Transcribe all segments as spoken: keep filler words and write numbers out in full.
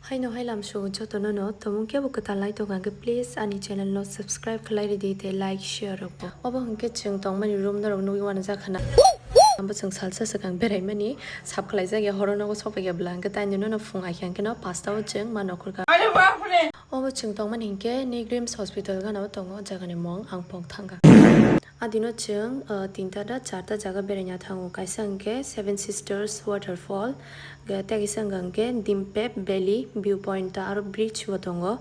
Haino hai lamsuk jotono no tomung kebo kwtal lai tong kha khe, please ani channel no subscribe khlai ridi tei like share rok bo. Obo hwnkhe chwng tongmani room norok nugwi uanajak khna. Abo chwng salsa swkang beraimani sap khlaijak ya, horo nogo sokpaiya bwla hwnkhe taini nono phung aikha hwnkhe no pasta o chwng ma nokhorkha. Obo chwng tongmani hinkhe Nigrims Hospital gana o tongo, jagani mung ang pok thangkha. Adino chwng, uh, tinta da charta jaga beraina thango. Kaisa hwnkhe Seven Sisters Waterfall, tei kaisa hwnkha hwnkhe Dimpep Valley View Point ta aro bridge bo tongo.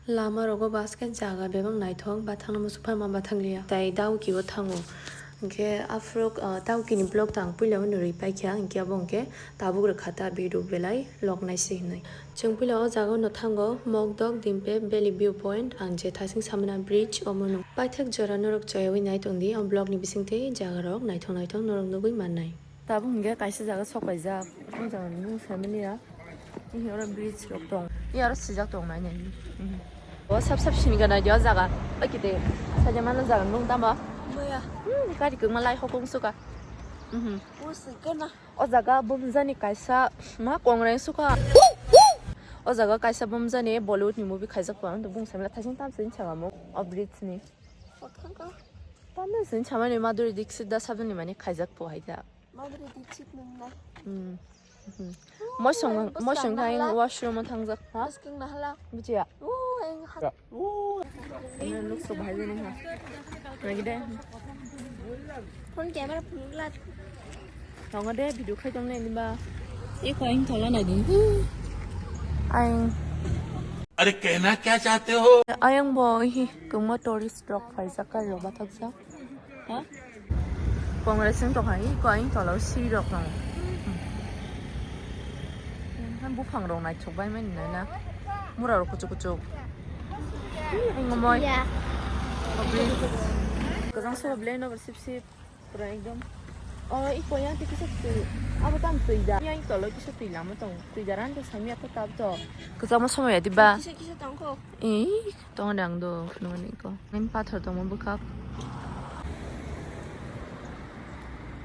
Lama rogo bus khe jaga bebak naithok, bathangno muchung phano ma bathang liya. Tai Dawki o thango. Hwnkhe aphuru, uh, Dawki ni vlog ta ang puila o nurwi paikha, hwnkhe abo hwnkhe tabuk rwkha ta video belai log naisi hinwi. Chwng puila o jaga no thango, Mokdok Dimpep Valley View Point, ang je thasing samana bridge omo no. Paithak jora norok choyawi nai tongdi, o vlog ni bisingtwi jaga rok naithok naithok norok nugwi mannai. Tabuk hwnkhe kaisa jaga sok paijak, o jaga ni mung sai manya, oro bridge rok tong, oro swijak tong nai nai. O sap sap sini gana o jaga, o kiti sajamano jaga nung tamo. Boya. Hmm, gari kwma lai hokong suka. Mhm. O swi gana. O jaga bumjani kaisa ma kongreng suka. O jaga kaisa bumjani Bollywood ni movie khaijak pha, bung samla thasing tamsini chagamo o bridge ni. Tamsini chamani Madhuri Dixit da sabjani mani khaijak pha hai da. Madhuri Dixit nung na. Hmm. Mhm. Mosong, mosong thang washroom thangjak. Ha? Bujiya. Look so bhai ni ha. Lagi deh. Phone camera phone glass. Tongo de video khai tong nai ba. Eko aing thola nai din. Aing. Are kehna kya chahte ho? Ayang bo hi kungma tourist rok phaijak kari rok bathakjak. Ha? Congress wng tongkha, iko ayang tola o siri rok tongo. Buphang rok naithok bai mani nai na. Mura rok kuchuk kuchuk. Hi, ang ngomoi. Kwchang sobo belai no sip sip. Pura ekdom. O, iko yang te kisa twi. Abo tam twi da. Yang tolo kisa twi lama tong. Twi da ran te samya to tab to. Kwchangma somoi ya diba? Kisa kisa tongkho. Eh, tongo dang do, phunukmani ko. Nini pathor tongma bwkhak.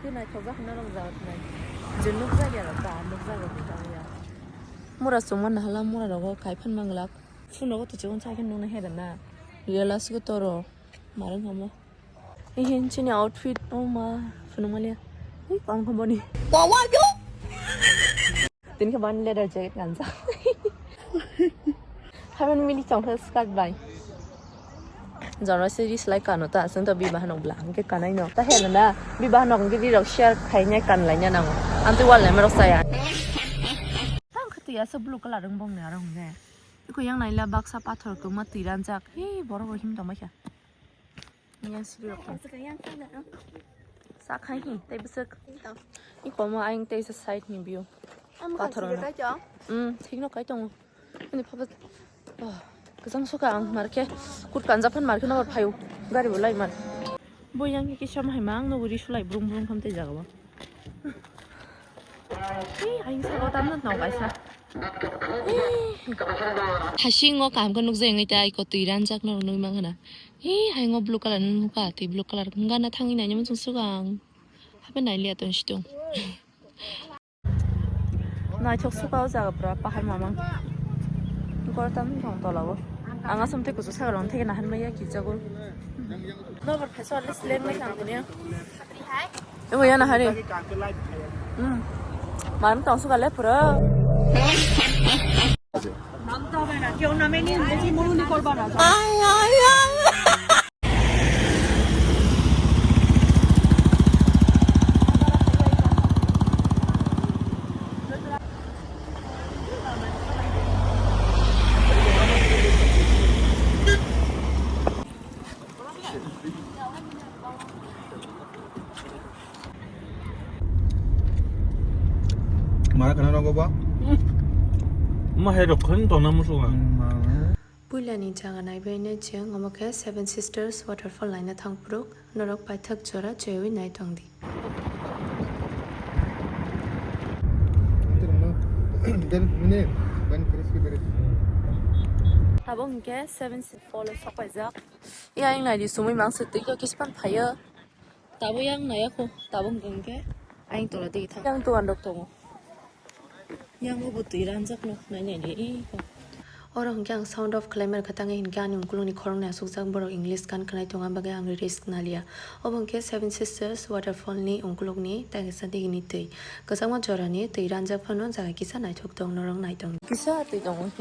Tei naithokjak hwnna norok jaga twnai. Je nukjak ya, ba nukjak rok bo tangya. Mura chwngma nahala mura rogo kaiphan manglak. Phunukgo to chikon chakhe nukna hera na. Real aswk toro. Marwng hamo. Ihin chini outfit, oh ma, phunukmaliya. Ui, kong kong boni. Tini khe bani leather jacket kanjak. Haban mili chongkha skirt bai. Jora se ri slai kano ta, aswng to bibaha nok bla, hwnkhe kanai no. Ta hela na, bibaha nok hwnkhe ri rok share khainai kanlaina nango. Amtwi wal naima rok saya. Tang khe twi asa blue colour wng bong ni aro hwnkhe. Iko yang naila baksa pathor kwma twi ranjak. Hei, borok bo him tongbaikha. Yang siri rok tong. Yang siri rok tong. Sa khai hi, tei bwswk. Iko mo ayang tei sa side ni view. Pathor no. Hmm, thik no kai tongo. Ani phaba. Oh, kwchang suka ang marke. Kut kanja phan marke no phayu. Gari bo lai man. Bo yang kisa hai mang no guri sulai brum brum kham tei jaga bo. Hi, ayang sa o tamno no kaisa. Thasingo kaham khe nukjagwi tei aiko twi ranjak norok nugwi mankha na. Hi, ayang o blue colour ni nukha, twi blue colour wngkha na thangwi naina muchung suka ang. Hape nailiya tong situng. Naithok suka o jaga pura pahar mamang. Gor tam thong tola o. Ang asam tei kuchuk saka rong theke nahan maya kijago. Nokbar phaisa le seleng mai thang dunia. Ebo yana hari. Hmm. Maram tong suka le pura. নামতে হবে না, কেউ নামেনি, ইংরেজি মরুনি করবা না। Mara kana rogo ba? Ma hai rok khan tona musuga. Puilani jaga naibaino chwng omo khe Seven Sisters Waterfall naina thangphuru norok paithak jora chwiwi nai tongdi. Abo hwnkhe Seven Sisters Fall o sokpaijak. Yang naidi sumui mangsa twi khe kispan phaio. Tabuk yang naiya kho, tabuk hwnkhe ayang tola digi thang. Yang dogan rok tongo. Yang bo twi ranjak no nai nai di. Oro hwnkhe ang sound off khlaimani kwtangwi hinkhe ani ukulukni khoroknwi asukjak borok English gan khwnai tongma bagwi ang risk naliya. Obo hwnkhe Seven Sisters waterfall ni ukulukni tei kaisa digini twi. Kwchangma jorani twi ranjak phano jaga kisa naithok tong norok naitong. Kisa twi tongo.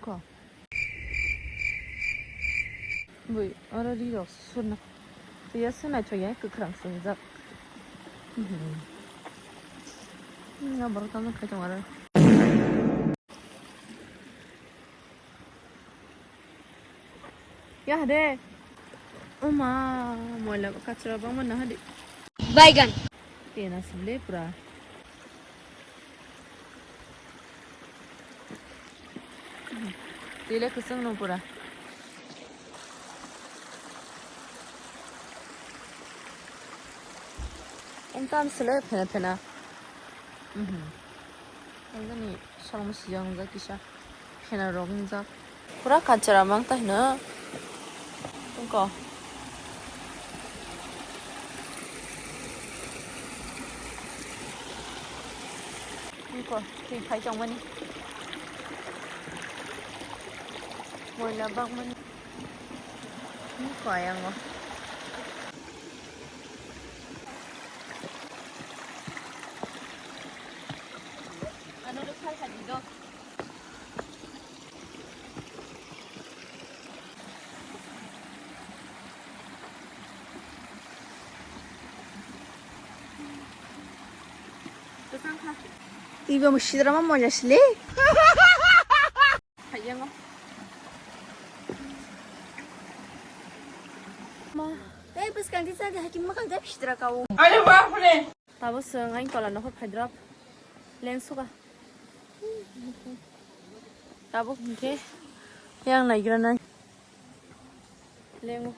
Ko. Bui, oro ri rok surna. Twi ya se naithok ya kwkhwrang swngjak. Mhm. Nga borok tamo khai tong aro. Ya de. Oma, moila kachra bangma naha di. Baigan. Tena sile pura. Tile kusung no pura. Engtam sile phena phena. Mhm. Ang ni salmo siyang jak kisa. Khena rok wngjak. Pura kachra mang ta hino. Tungko. Tungko, twi phai tongmani. Moila bakmani. Tungko ayango. Ano rwkhal kha di do. Kwchang kha. Twi bo sidrama moja sile. Hayango. Ma. Tei bwskang di sadi hakim makang jab sidra kau. Are bapre. Tabo swng ang tola nokhor phaidrop. Leng suka. Tabo hwnkhe yang naigra nai. Lengo.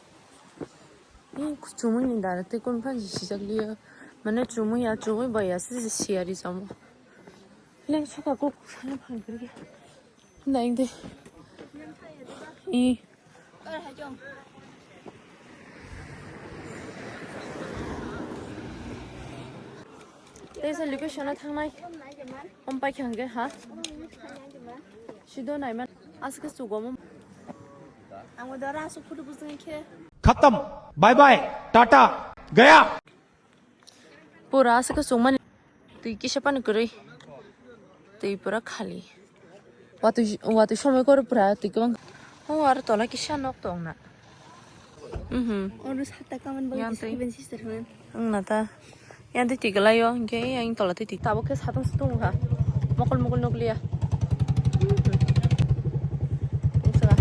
Ni kuchumui ni dara tei kun phan sijak liya. Mane chumui ya, chumui bai ya se siya ri samo. Leng suka kuk sana phan kiri. Naing de. I. Teisa location o thangnai. Om pai khang ge ha. Sido nai man. Aske sugo mo. Ang udah rasuk photo busung khe. खत्म, bye bye, Tata, गया। Pura aswk chwngmani twi kisa pani kwrwi, twi pura khali. Watwi, watwi somoi koro pura twi kwbang. O aro tola kisa nok tongna. Mhm. Ono sata kaman bagwi Yang twi. Seven sister hwn. Wngna ta. Yang twi twi kwlaio, hwnkhe yang tola twi twi. Tabuk khe satung se tongkha. Mokol mokol nukliya. Mhm. Wngsa.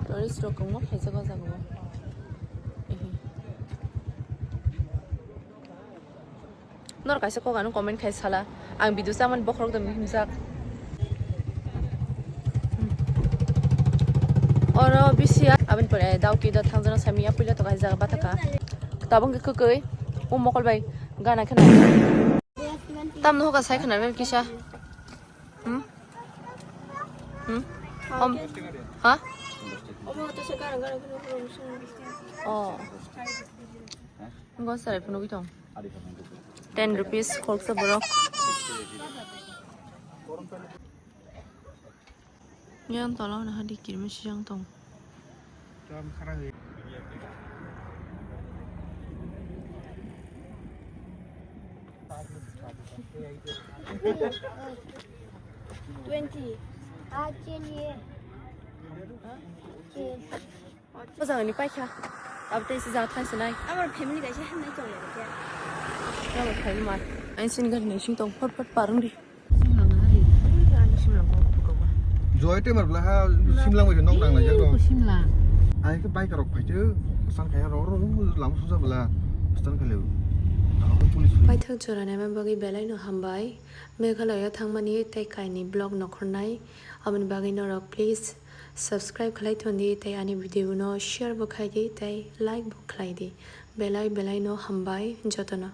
Tourist rok kwbangma phaijak o jaga o. Ehe. Nor kaisa kok ano comment khai sala. Ang video chamani bokhorok tong himjak. Oro bisi aboni pore dauki da thangjana sami ya puila to kaisa jaga bataka. Tabung ke kwkwi. O mokol bai gana khna. Tamno hoka sai khna kisa. Hmm? Hmm? Om. Ha? Oh. Ngo sarai phunugwi tong. Ten rupees khoroksa borok. Yang tola hwnwi hadi kirima sijang tong. Twenty. Ah, change ye. Change. Bwskango ni paikha. Abo tei se jaga thansa nai. Amar family kaisa hamnai tong ya khe. Abo khaima. Ain sin gari nai sing tong phot phot parung di. Joy te mar bla ha simlang bai nok nang lai jak ro. Simlang. Ai ke bike rok phai te san khai ro ro lam suja bla stan khai le. Police. Paithak jora naima bagwi belai no hambai. Meghalaya thangmani tei kaini vlog nokhornai. Aboni bagwi norok please subscribe khlai thon di tei ani video no share bo khai di tei like bo khlai di. Belai belai no hambai jotono.